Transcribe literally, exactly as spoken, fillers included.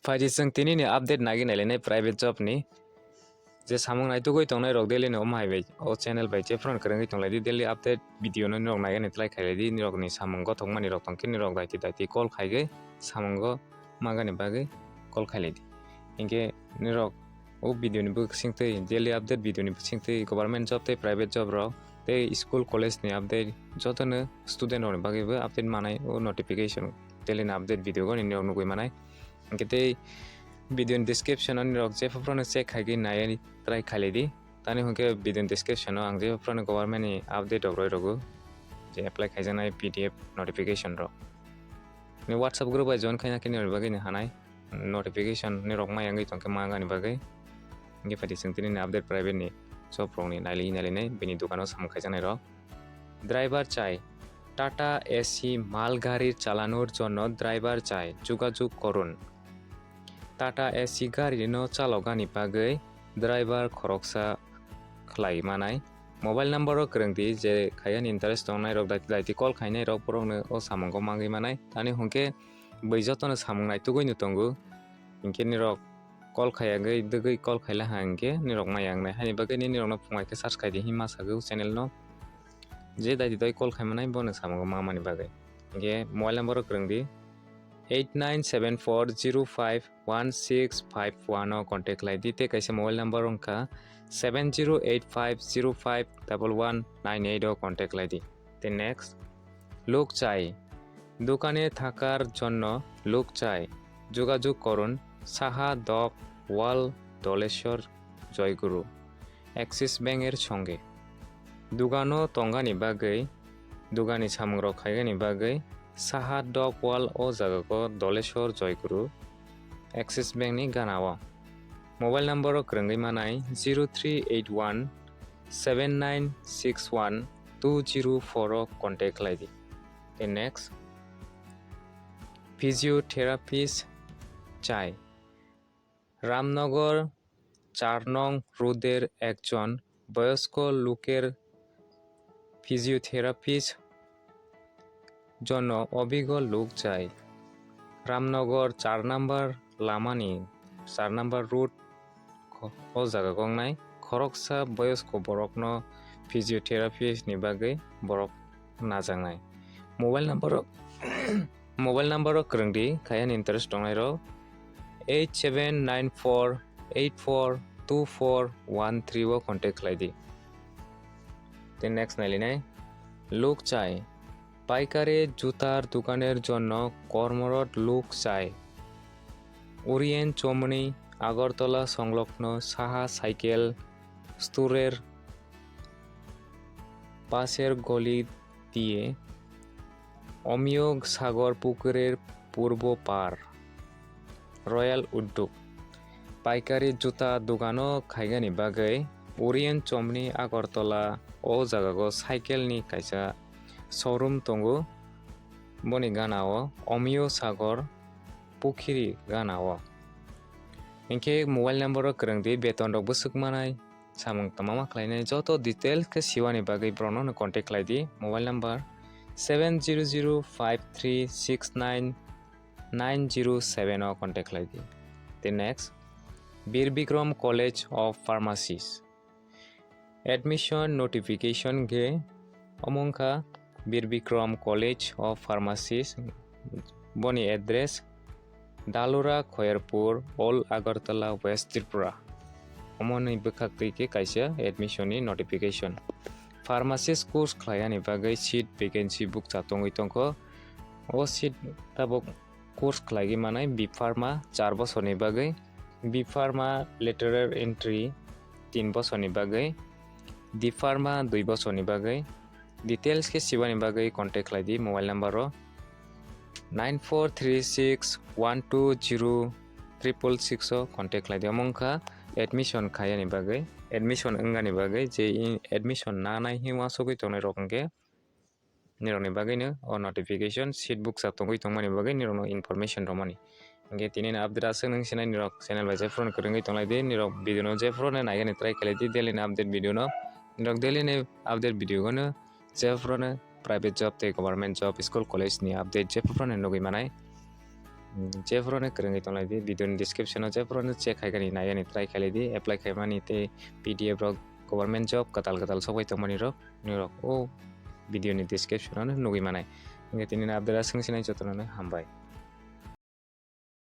Phaidi chwng tini ni update nagi nailainai private job ni. Je samung naitugwi tongnai rok daily ni omo hai bai o channel bai jephru kwrwngwi tonglaidi, daily update video no norok naigani try khailaidi, norok ni samung gothok mani rok tongkhe norok daiti daiti call khaigwi samungo mangani bagwi call khailaidi. Hinkhe norok o video ni bwsingtwi, daily update video ni bwsingtwi government job tei private job rok tei school college ni update jotono student rok ni bagwi bo update manai o notification daily ni update video gani norok nugwi manai. Hinkhe tei video ni description o norok jephru no check khaigwi nai try khailaidi. Tani hinkhe video ni description o ang jephru no government ni update rok roi rogo, je apply khaijaknai P D F notification rok. Ni WhatsApp group bai join khaina khe nini bagwi ni hanai notification ni rok mai wngwi tongkhe mangani bagwi. Hinkhe phaidi chwng tini ni update private ni job rok ni naili naili nai bini dukano samung khaijaknai rok. Driver chai, Tata A C malgari chalanur jonno driver chai, jogajog korun. Tata A C gari no chalokgani bagwi driver khoroksa khlai manai. Mobile number o kwrwng di, je khaiya ni interest tongnai rok, daiti daiti call khainai rok, borok no o samungo mangwi manai. Tani hinkhe bui jotono samung naitugwi no tongo, hinkhe nirok call khaiyagwi dwgwi call khaila ha hinkhe nirok maya wngnai. Haini bagwi nini rokno phungai khe search khaidi hinma sagwi o channel no, je daiti dai call khaimanai bono samungo mamani bagwi. Hinkhe mobile number o kwrwng di, eight nine seven four zero five one six five one o contact khlai di, tei kaisa mobile number wngkha seven zero eight five zero five double one nine eight o contact khlai di. Tei next, luk chai, dukane thakar jonno luk chai, jogajog korun, Saha Dok Wall, Doleshwar Joyguru, Axis Bank er songe. Dugano tonggani bagwi, dugani samungrok khaigani bagwi, Saha Dok Wall o jagao Doleshwar Joyguru, Axis Bank ni gana o. Mobile number o kwrwngwi manai zero three eight one seven nine six one two zero four o contact khlai di. Tei next, physiotherapist chai, Ramnagar char nong road er ekjon boyosko luker physiotherapist jonno obigo luk chai. Ramnagar char number lamani, char number road kho-, o jaga gongnai khoroksa boyosko borokno physiotherapist ni bagwi borok najaknai. Mobile number o, mobile number o kwrwng di, khayani interest tongnai rok eight seven nine four eight four two four one three o contact khlai di. Tei next nailinai, luk chai, paikari jutar dukaner jonno kormorot luk chai. Orient Chomoni, Agartala songlokno saha cycle store er pasher goli diye Omyog Sagor pukurir purbo par. Royal Udduk. Paikari juta dugano khaigani bagwi Orient Chomoni Agartala o jagao cycle ni kaisa showroom tongo. Boni gana o Omyo Sagor pukhiri gana o. Hinkhe mobile number o kwrwng di, beton rok bwswk manai, samung tongma khlainai. Joto details khe siwani bagwi borokno no contact khlai di. Mobile number seven zero zero five three six nine nine zero seven o contact khlai di. Tei next, Bir Bikram College of Pharmacies. Admission notification khe omo wngkha Bir Bikram College of Pharmacies, boni address Dalura Khoyerpur, Old Agartala, West Tripura. Omoni bwkhaktwi khe kaisa admission ni notification. Pharmacist course khlaiyani bagwi seat vacancy bukcha tongwi tongkho. O seat tabuk course khlaigwi manai B Pharma char bosorni bagwi, B Pharma lateral entry tin bosorni bagwi, D Pharma dui bosorni bagwi. Details khe sibani bagwi contact khlai di mobile number o nine four three six one two zero triple six o contact khlai di. Omo wngkha admission khaiyani bagwi, admission wngani bagwi, je in-, admission nanai hinwi uansugwi tongnai rok hwnkhe nirokni bagwino o notification seat bukcha tongwi tongmani bagwi nirokno information romani. Hinkhe tini ni update aswk nung sinai nirok channel bai jephru kwrwngwi tonglai di, nirok video no jephru naigani try khlai di, daily ni update video no, nirok daily ni update video gano jephru private job tei government job, school college ni update jephru nugwi manai. Jephuru no kwrwngwi tonglai di, video ni description o jephuru no check khaigani naigani try khailai di, apply khaimani tei P D F rok, government job kwtal kwtal sokbai tongmani rok, nirok o video ni description o no nugwi manai. Hwnkhe tini ni update aswk sinai jotono no hambai.